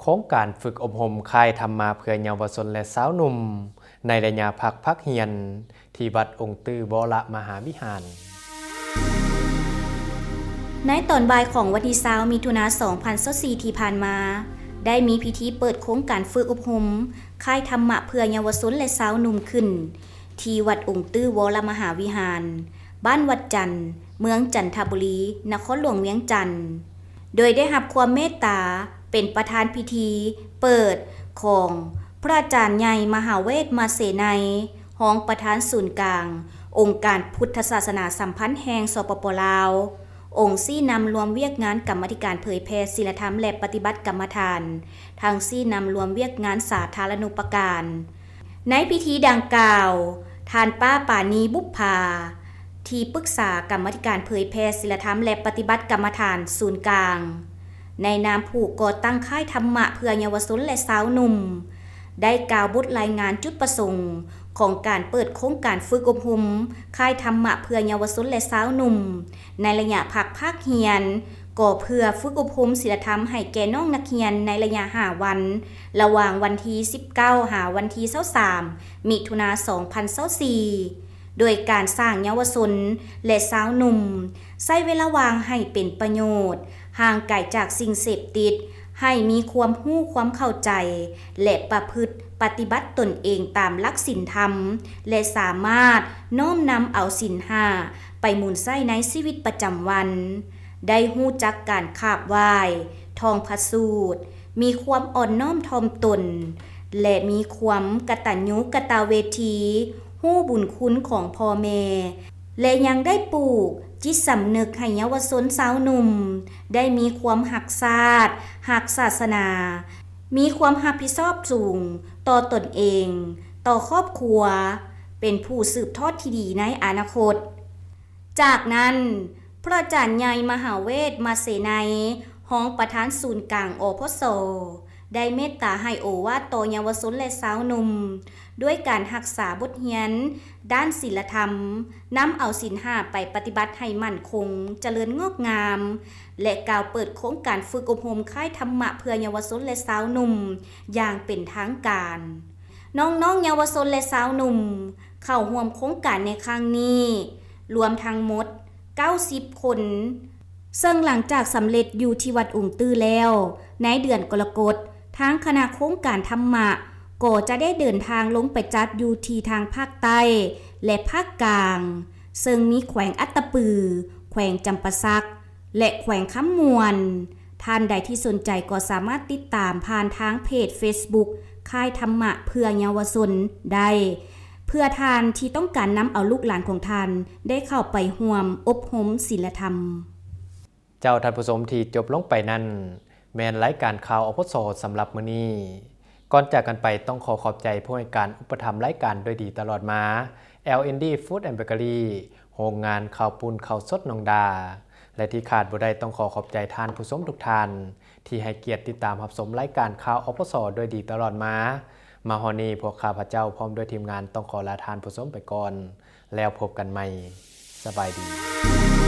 ໂຄງການຝຶກອົບຮົມຄ້າຍທຳມະເພື່ອເຍົາວະຊົນ ແລະ ຊາວໜຸ່ມ ໃນໄລຍະພັກພາກຮຽນ ທີ່ວັດອົງຕື້ວໍລະມະຫາວິຫານ. ໃນຕອນບ່າຍຂອງວັນທີຊາວ ມິຖຸນາ ສອງພັນຊາວສີ່ ທີ່ຜ່ານມາ, ໄດ້ມີພິທີເປີດໂຄງການຝຶກອົບຮົມຄ້າຍທຳມະເພື່ອເຍົາວະຊົນ ແລະ ຊາວໜຸ່ມຂຶ້ນ ທີ່ວັດອົງຕື້ວໍລະມະຫາວິຫານ, ບ້ານວັດຈັນ, ເມືອງຈັນທະບູລີ, ນະຄອນຫຼວງວຽງຈັນ, ໂດຍໄດ້ຮັບຄວາມເມດຕາເປັນປະທານພິທີເປີດຂອງພະອາຈານໃຫຍ່ ມະຫາເວດ ມະເສໄນ, ຮອງປະທານສູນກາງອົງການພຸດທະສາສະໜາສຳພັນແຫ່ງ ສປປ ລາວ, ອົງຊີ້ນຳລວມວຽກງານກຳມາທິການເຜີຍແຜ່ສີລະທຳ ແລະ ປະຕິບັດກຳມະຖານ, ທັງຊີ້ນຳລວມວຽກງານສາທາລະນູປະການ. ໃນພິທີດັ່ງກ່າວ, ທ່ານປ້າ ປານີ ບຸບຜາ, ທີ່ປຶກສາກຳມາທິການເຜີຍແຜ່ສີລະທຳ ແລະ ປະຕິບັດກຳມະຖານສູນກາງ, ໃນນາມຜູ້ກໍ່ຕັ້ງຄ້າຍທຳມະເພື່ອເຍົາວະຊົນ ແລະ ຊາວໜຸ່ມ, ໄດ້ກ່າວບົດລາຍງານຈຸດປະສົງຂອງການເປີດໂຄງການຝຶກອົບຮົມຄ້າຍທຳມະເພື່ອເຍົາວະຊົນ ແລະ ຊາວໜຸ່ມ ໃນໄລຍະພັກພາກຮຽນ, ກໍເພື່ອຝຶກອົບຮົມສີລະທຳໃຫ້ແກ່ນ້ອງນັກຮຽນໃນໄລຍະຫ້າວັນ, ລະຫວ່າງວັນທີສິບເກົ້າ ຫາວັນທີຊາວສາມ ມິຖຸນາ ສອງພັນຊາວສີ່ ໂດຍການສ້າງເຍົາວະຊົນ ແລະ ຊາວໜຸ່ມ ໃຊ້ເວລາວ່າງໃຫ້ເປັນປະໂຫຍດ, ຫ່າງໄກຈາກສິ່ງເສບຕິດ, ໃຫ້ມີຄວາມຮູ້ຄວາມເຂົ້າໃຈ ແລະ ປະພຶດປະຕິບັດຕົນເອງຕາມຫຼັກສິນທຳ ແລະ ສາມາດນ້ອມນຳເອົາສິນຫ້າໄປໝູນໃຊ້ໃນຊີວິດປະຈຳວັນ, ໄດ້ຮູ້ຈັກການຂາບໄຫວ້, ທ່ອງພະສູດ, ມີຄວາມອ່ອນນ້ອມຖ່ອມຕົນ ແລະ ມີຄວາມກະຕັນຍູກະຕະເວທີ, ຮູ້ບຸນຄຸນຂອງພໍ່ແມ່ ແລະ ຍັງໄດ້ປູກຈິດສຳນຶກໃຫ້ເຍົາວະຊົນຊາວໜຸ່ມໄດ້ມີຄວາມຮັກຊາດ, ຮັກສາສະໜາ, ມີຄວາມຮັບຜິດຊອບສູງຕໍ່ຕົນເອງ, ຕໍ່ຄອບຄົວ, ເປັນຜູ້ສືບທອດທີ່ດີໃນອະນາຄົດ. ຈາກນັ້ນ, ພະອາຈານໃຫຍ່ ມະຫາເວດ ມະເສໄນ, ຮອງປະທານສູນກາງ ອພສ ໄດ້ເມດຕາໃຫ້ໂອວາດຕໍ່ເຍົາວະຊົນ ແລະ ຊາວໜຸ່ມ ດ້ວຍການຮັກສາບົດຮຽນດ້ານສິນລະທຳ, ນຳເອົາສິນຫ້າໄປປະຕິບັດໃຫ້ໝັ້ນຄົງ, ຈະເລີນງອກງາມ ແລະ ກ່າວເປີດໂຄງການຝຶກອົບຮົມຄ້າຍທຳມະເພື່ອເຍົາວະຊົນ ແລະ ຊາວໜຸ່ມຢ່າງເປັນທາງການ. ນ້ອງໆເຍົາວະຊົນ ແລະ ຊາວໜຸ່ມເຂົ້າຮ່ວມໂຄງການໃນຄັ້ງນີ້ ລວມທັງໝົດເກົ້າສິບຄົນ, ເຊິ່ງຫຼັງຈາກສຳເລັດຢູ່ທີ່ວັດອົງຕື້ແລ້ວ, ໃນເດືອນກໍລະກົດ, ທາງຄະນະໂຄງການທຳມະກໍຈະໄດ້ເດີນທາງລົງໄປຈັດຢູ່ທີ່ທາງພາກໃຕ້ ແລະ ພາກກາງ, ເຊິ່ງມີແຂວງອັດຕະປື, ແຂວງຈຳປາສັກ ແລະ ແຂວງຄຳມ່ວນ. ທ່ານໃດທີ່ສົນໃຈກໍສາມາດຕິດຕາມຜ່ານທາງເພຈເຟສບຸກ ຄ້າຍທຳມະເພື່ອເຍົາວະຊົນໄດ້ ເພື່ອທ່ານທີ່ຕ້ອງການນຳເອົາລູກຫຼານຂອງທ່ານໄດ້ເຂົ້າໄປຮ່ວມອົບຮົມສິນລະທຳ. ເຈົ້າທ່ານຜູ້ຊົມທີ່ຈົບລົງໄປນັ້ນ ແມ່ນລາຍການຂ່າວ ອພສ ສຳລັບມື້ນີ້. ກ່ອນຈາກກັນໄປ, ຕ້ອງຂໍຂອບໃຈຜູ້ໃຫ້ການອຸປະຖຳລາຍການດ້ວຍດີຕະຫຼອດມາ, ແອລ ອິນ ດີ ຟູດ ແອນ ເບເກີຣີ, ໂຮງງານເຂົ້າປຸ້ນເຂົ້າສົດໜອງດາ ແລະ ທີ່ຂາດບໍ່ໄດ້, ຕ້ອງຂໍຂອບໃຈທ່ານຜູ້ຊົມທຸກທ່ານ ທີ່ໃຫ້ກຽດຕິດຕາມຮັບຊົມລາຍການຂ່າວ ອພສ ດ້ວຍດີຕະຫຼອດມາ. ມາຮອດນີ້, ພວກຂ້າພະເຈົ້າພ້ອມດ້ວຍທີມງານຕ້ອງຂໍລາທ່ານຜູ້ຊົມໄປກ່ອນ, ແລ້ວພົບກັນໃໝ່. ສະບາຍດີ.